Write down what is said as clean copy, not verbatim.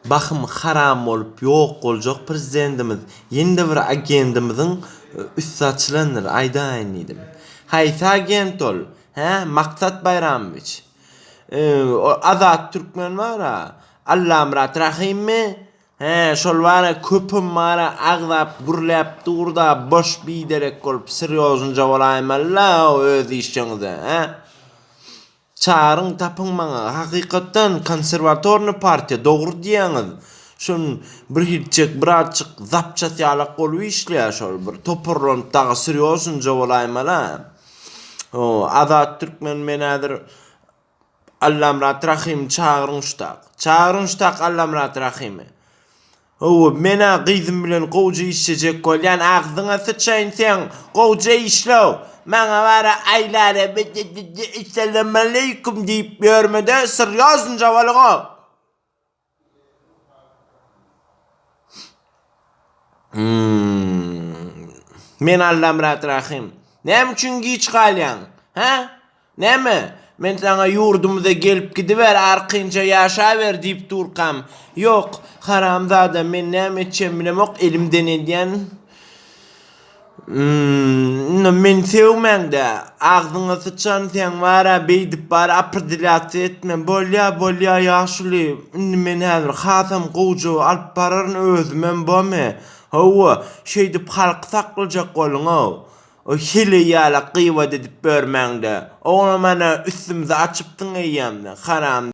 Bahym haram bolup ýok boljak prezidentimiz ýene-de bir agendimiziň üsti açylandyr, aýdaýyn diýdim. Haýsy agent ol, hä, Maksat Baýramowiç? Ol Azat Türkmen bar-a, Allamyrat Rahymmy? Hä, şol bar-a köpem bar-a agzap gürläp dur-da, boş biderek bolup serýoznja bolaýmaly-la öz işjeňize, hä? Çagyryň tapyň maňa. Hakykatdan konserwatorny partiýa dogry diýýäňiz. Şon bir hilçek birazjyk zapças ýalak bolup işleýär şol bir toparlanyp dagy srýosnja bolaýmala. O Azat Türkmen men häzir Allamyrat Rahymy çagyryň şutak. Çagyryň şutak Allamyrat Rahymy. Hawa, men-ä gyzym bilen gowja işlejek bolýan, agzyňa syçaýyn seň, gowja işle-ow! Maňa bara Aýläle bi-di-di-di esselamaleýkum diýip ýörme-de, syrýoznja boluň-ow! Men Allamyrat Rahym. Näme üçin giç galýaň? Hä? Näme, men saňa ýurdumyza gelip gidiber, arkaýynja ýaşaber diýip durkam, ýok, haramzada, men näme etjegimi bilemok, elimden edýän, indi meni sögmäň-dä, agzyňa syçan seň bar-a, beýdip bar opredelýasiýa etme, bolýa, bolýa, ýaşuly, indi men häzir hasam gowja alyp bararyn özümem, bomy? Hawa, şeýdip halky saklajak boluň-ow. O heleý ýalak gybat edip börmäňdä. Oňam ana üstümizi açypdyň eýýämden, haram.